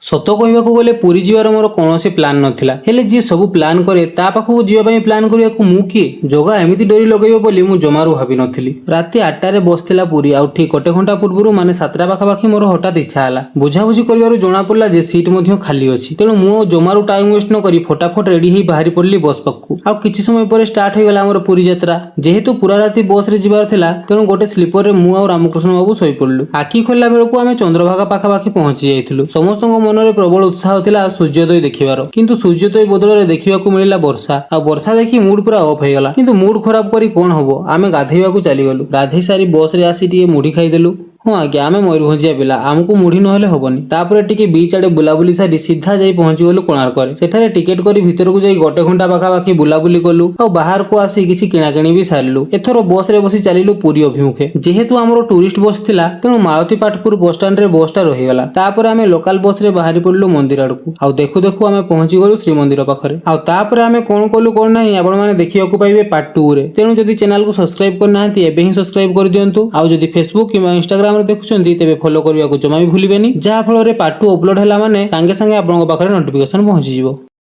ସତ କହିବାକୁ ଗଲେ ପୁରୀ ଯିବାର ମୋର କୌଣସି ପ୍ଲାନ୍ ନଥିଲା। ହେଲେ ଯିଏ ସବୁ ପ୍ଲାନ୍ କରେ, ତା ପାଖକୁ ଯିବା ପାଇଁ ପ୍ଲାନ୍ କରିବାକୁ ମୁଁ କିଏ? ଜଗା ଏମିତି ଡୋରି ଲଗେଇବ ବୋଲି ମୁଁ ଜମାରୁ ଭାବିନଥିଲି। ରାତି 8ଟାରେ ବସ୍ ଥିଲା ପୁରୀ। ଆଉ ଠିକ୍ ଗୋଟେ ଘଣ୍ଟା ପୂର୍ବରୁ, ମାନେ 7ଟା ପାଖାପାଖି ମୋର ହଠାତ୍ ଇଚ୍ଛା ହେଲା। ବୁଝାବୁଝି କରିବାରୁ ଜଣା ପଡ଼ିଲା ଯେ ସିଟ୍ ମଧ୍ୟ ଖାଲି ଅଛି। ତେଣୁ ମୁଁ ଆଉ ଜମାରୁ ଟାଇମ୍ ୱେଷ୍ଟ ନ କରି ଫଟାଫଟ ରେଡି ହେଇ ବାହାରି ପଡ଼ିଲି ବସ୍ ପାଖକୁ। ଆଉ କିଛି ସମୟ ପରେ ଷ୍ଟାର୍ଟ ହେଇଗଲା ଆମର ପୁରୀ ଯାତ୍ରା। ଯେହେତୁ ପୁରା ରାତି ବସ୍ରେ ଯିବାର ଥିଲା, ତେଣୁ ଗୋଟେ ସ୍ଲିପରରେ ମୁଁ ଆଉ ରାମକୃଷ୍ଣ ବାବୁ ଶୋଇପଡ଼ିଲୁ। ଆଖି ଖୋଲିଲା ବେଳକୁ ଆମେ ଚନ୍ଦ୍ରଭାଗା ପାଖାପାଖି ପହଞ୍ଚି ଯାଇଥିଲୁ। ସମସ୍ତଙ୍କ ମନରେ ପ୍ରବଳ ଉତ୍ସାହ ଥିଲା ସୂର୍ଯ୍ୟୋଦୟ ଦେଖିବାର। କିନ୍ତୁ ସୂର୍ଯ୍ୟୋଦୟ ବଦଳରେ ଦେଖିବାକୁ ମିଳିଲା ବର୍ଷା। ଆଉ ବର୍ଷା ଦେଖି ମୁଡ୍ ପୁରା ଅଫ୍ ହେଇଗଲା। କିନ୍ତୁ ମୁଡ୍ ଖରାପ କରି କଣ ହବ? ଆମେ ଗାଧେଇବାକୁ ଚାଲିଗଲୁ। ଗାଧେଇ ସାରି ବସ୍ରେ ଆସି ଟିକେ ମୁଢି ଖାଇଦେଲୁ। ହଁ ଆଜ୍ଞା, ଆମେ ମୟୂରଭଞ୍ଜିଆ ପିଲା, ଆମକୁ ମୁଢି ନହେଲେ ହବନି। ତାପରେ ଟିକେ ବିଚ୍ ଆଡେ ବୁଲାବୁଲି ସାରି ସିଧା ଯାଇ ପହଞ୍ଚିଗଲୁ କୋଣାର୍କରେ। ସେଠାରେ ଟିକେଟ କରି ଭିତରକୁ ଯାଇ ଗୋଟେ ଘଣ୍ଟା ପାଖାପାଖି ବୁଲାବୁଲି କଲୁ। ଆଉ ବାହାରକୁ ଆସି କିଛି କିଣାକିଣି ବି ସାରିଲୁ। ଏଥର ବସ୍ରେ ବସି ଚାଲିଲୁ ପୁରୀ ଅଭିମୁଖେ। ଯେହେତୁ ଆମର ଟୁରିଷ୍ଟ ବସ୍ ଥିଲା, ତେଣୁ ମାଳତୀ ପାଟପୁର ବସଷ୍ଟାଣ୍ଡରେ ବସଟା ରହିଗଲା। ତାପରେ ଆମେ ଲୋକାଲ ବସ୍ରେ ବାହାରି ପଡ଼ିଲୁ ମନ୍ଦିର ଆଡକୁ। ଆଉ ଦେଖୁ ଦେଖୁ ଆମେ ପହଞ୍ଚିଗଲୁ ଶ୍ରୀମନ୍ଦିର ପାଖରେ। ଆଉ ତାପରେ ଆମେ କଣ କଲୁ କଣ ନାହିଁ, ଆପଣମାନେ ଦେଖିବାକୁ ପାଇବେ ପାର୍ଟ 2 ରେ। ତେଣୁ ଯଦି ଚ୍ୟାନେଲକୁ ସବସ୍କ୍ରାଇବ କରିନାହାନ୍ତି, ଏବେ ହିଁ ସବସ୍କ୍ରାଇବ କରିଦିଅନ୍ତୁ। ଆଉ ଯଦି ଫେସବୁକ୍ କିମ୍ବା ଇନଷ୍ଟାଗ୍ରାମରେ ଦେଖୁଛନ୍ତି, ତେବେ ଫଲୋ କରିବାକୁ ଜମା ବି ଭୁଲିବେନି, ଯାହା ଫଳରେ ପାର୍ଟ 2 ଅପଲୋଡ ହେଲା ମାନେ ସାଙ୍ଗେ ସାଙ୍ଗେ ଆପଣଙ୍କ ପାଖରେ ନୋଟିଫିକେସନ ପହଞ୍ଚିଯିବ।